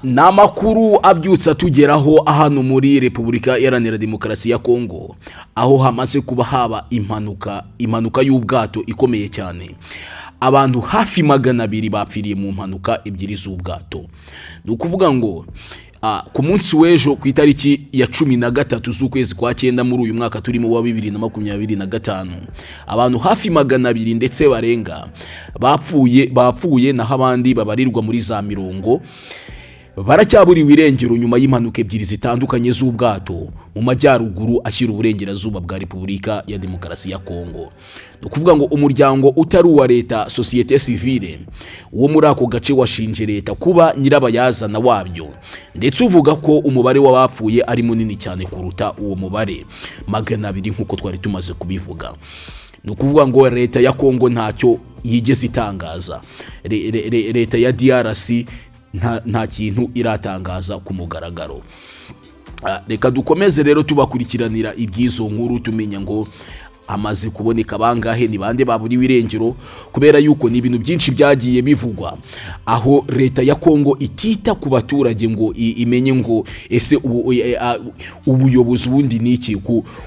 Ni amakuru abyutse atugeraho hano muri Repubulika Iharanira Demokarasi ya Kongo, aho hamaze kuba haba impanuka y'ubwato ikomeye cyane. Abantu hafi 200 bapfiriye mu mpanuka ebyiri z'ubwato. Ni ukuvuga ngo ku munsi w'ejo, ku itariki ya 13 z'ukwezi kwa cyenda muri uyu mwaka turimo wa 2025, abantu hafi 200 ndetse barenga bapfuye, naho abandi babarirwa muri za mirongo baracyaburiwe irengero nyuma y'impanuka ebyiri zitandukanye z'ubwato mu majyaruguru ashyira uburengerazuba bwa Repubulika ya Demokarasi ya Kongo. Ni ukuvuga ngo umuryango utari uwa leta, société civile, wo muri ako gace washinje leta kuba nyirabayazana wabyo, ndetse uvuga ko umubare w'abapfuye ari munini cyane kuruta uwo mubare 200 nk'uko twari tumaze kubivuga. Ni ukuvuga ngo leta ya Kongo ntacyo yigeze itangaza. Leta ya DRC nta kintu iratangaza ku mugaragaro. Reka dukomeze rero tubakurikiranira iby'izo nkuru, tumenya ngo amaze kuboneka bangahe, ni bande baburiwe irengero, kubera yuko ni ibintu byinshi byagiye bivugwa aho leta ya Kongo itita ku baturage ngo imenye ngo ese ubuyobozi ubundi ni iki,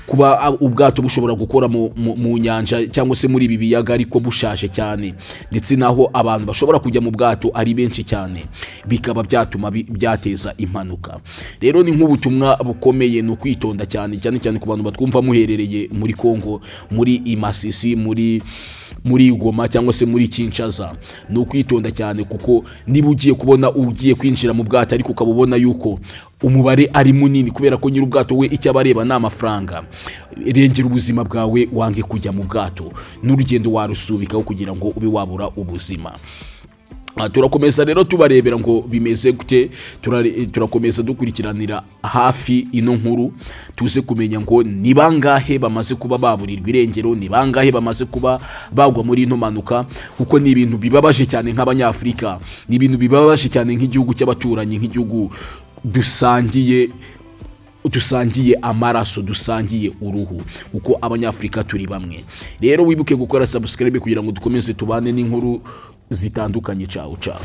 kuba ubwato bushobora gukora mu nyanja cyangwa se muri ibi biyaga ariko bushaje cyane, ndetse naho abantu bashobora kujya mu bwato ari benshi cyane, bikaba byatuma byateza impanuka. Rero ni nk'ubutumwa bukomeye, ni ukwitonda cyane cyane cyane ku bantu batwumva muherereye muri Kongo, muri Imasisi, muri Goma cyangwa se muri Kinshasa. Ni ukwitonda cyane, kuko niba ugiye kubona ugiye kwinjira mu bwato ariko ukaba ubona yuko umubare ari munini, kubera ko nyir'ubwato we icyo aba areba ni amafaranga, rengera ubuzima bwawe, wange kujya mu bwato, n'urugendo warusubikaho kugira ngo ube wabura ubuzima. Turakomeza rero tubarebera ngo bimeze gute. Turakomeza dukurikiranira hafi ino nkuru, tuze kumenya ngo ni bangahe bamaze kuba baburirwa irengero, ni bangahe bamaze kuba bagwa muri ino mpanuka, kuko ni ibintu bibabaje cyane nk'Abanyafurika, ni ibintu bibabaje cyane nk'igihugu cy'abaturanyi, nk'igihugu dusangiye amaraso, dusangiye uruhu, kuko Abanyafurika turi bamwe. Rero wibuke gukora subscribe kugira ngo dukomeze tubane n'inkuru zitandukanye. Cawu cawu.